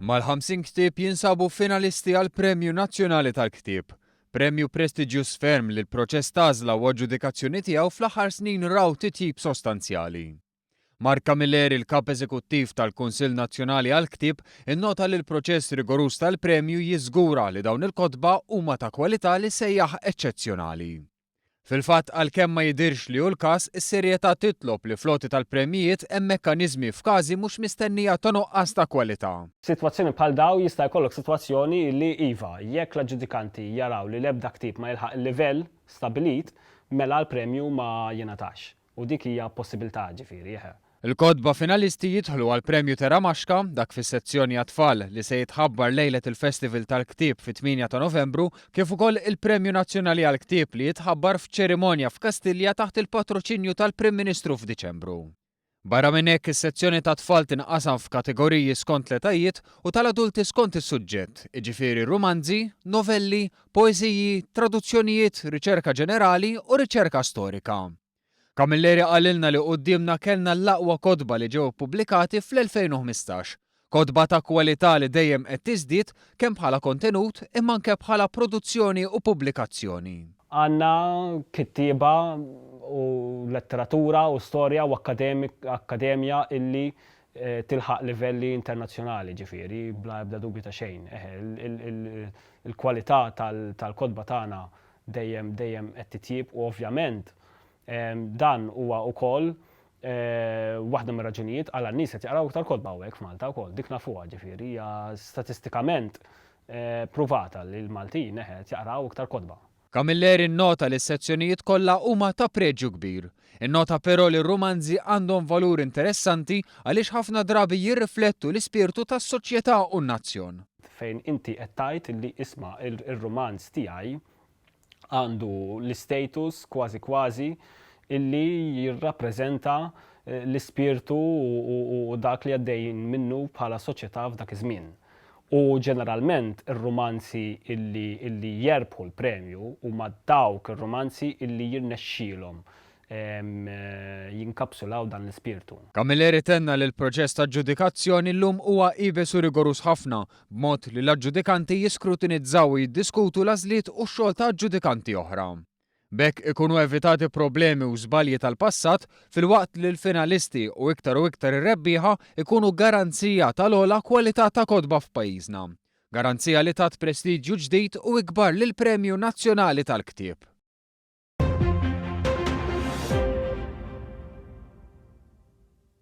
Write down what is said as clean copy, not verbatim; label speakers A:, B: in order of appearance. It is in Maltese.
A: Mal-50 ktieb jinsabu finalisti għall-Premju Nazzjonali tal-Ktieb. Premju prestiġjuż ferm li l-proċess t'għażla u aġġudikazzjoni tiegħu fl-aħħar snin raw titjib sostanzjali. Mark Camilleri, il-Kap Eżekuttiv tal-Kunsill Nazzjonali għall-Ktieb, innota li l-proċess rigoruż tal-premju jiżgura li dawn il-kotba huma ta' kwalità li sejjaħ eċċezzjonali. Fil-fatt, għalkemm ma jidhirx li hu l-każ, is-serjetà titlob li fl-għoti tal-premjijiet hemm mekkaniżmi f'każi mhux mistennija ta' nuqqas ta' kwalità.
B: F'sitwazzjoni bħal dawn jista' jkollok sitwazzjoni li iva, jekk l-aġġudikanti jaraw li l-ebda ktieb ma jilħaq il-livell stabbilit, mela l-premju ma jingħatax. U dik hija possibilità, ġifieri, eħe.
A: Il-kotba finalisti jidħlu għall-Premju Terramaxka, dak fis-sezzjoni għat-tfal li se jitħabbar lejlet il-Festival tal-Ktieb fit-8 ta' Novembru, kif ukoll il-Premju Nazzjonali għall-Ktieb li jitħabbar f'ċerimonja f'Kastilja taħt il-patroċinju tal-Prim Ministru f'Diċembru. Barra minn hekk, is-sezzjoni tat-tfal tinqasam f'kategoriji skont l-etajiet u tal-adulti skont is-suġġett, jiġifieri rumanzi, novelli, poeżiji, traduzzjonijiet, riċerka ġenerali u riċerka storika. Camilleri qalilna li quddiemna kellna l-aqwa kotba li ġew ippubblikati fl-2015. Kotba ta' kwalità li dejjem qed tiżdied kemm bħala kontenut imma anke bħala produzzjoni u pubblikazzjoni.
B: Għandna kittieba u letteratura u storja u akkademja illi tilħaq livelli internazzjonali, ġifieri, bla ebda dubju ta' xejn. Il-kwalità tal-kotba tagħna dejjem dejjem qed titjieb u ovvjament dan huwa wkoll waħda mir-raġunijiet għala n-nies qed jaqraw iktar kotba hawnhekk f'Malta wkoll, dik nafuha ġifieri hija statistikament pruvata li l-Maltin eħe qed jaqraw iktar kotba.
A: Camilleri nnota li s-sezzjonijiet kollha huma ta' preġju kbir. Innota però li r-rumanzi għandhom valur interessanti għaliex ħafna drabi jirriflettu l-ispirtu tas-soċjetà u n-nazzjon.
B: Fejn inti qed tgħid li isma' ir-rumanz tiegħi għandu l-istatus kważi kważi illi jirrappreżenta l-ispirtu u dak li għaddejjin minnu bħala soċjetà f'dak iż-żmien. U ġeneralment ir-rumanzi illi illi jerbħu l-premju huma dawk ir-rumanzi illi jirnexxielhom jinkapsulaw dan l-ispirtu.
A: Camilleri tenna li l-proċess ta' aġġudikazzjoni llum huwa iebes u rigoruż ħafna, b'mod li l-aġġudikanti jiskrutinizzaw u jiddiskutu l-għażliet u x-xogħol ta' aġġudikanti oħra. B'hekk ikunu evitati problemi u żbalji tal-passat filwaqt li l-finalisti u iktar u iktar ir-rebbieħa jkunu garanzija tal-ogħla kwalità ta' kotba f'pajjiżna. Garanzija li tat prestiġju ġdid u ikbar lill-Premju Nazzjonali tal-Ktieb.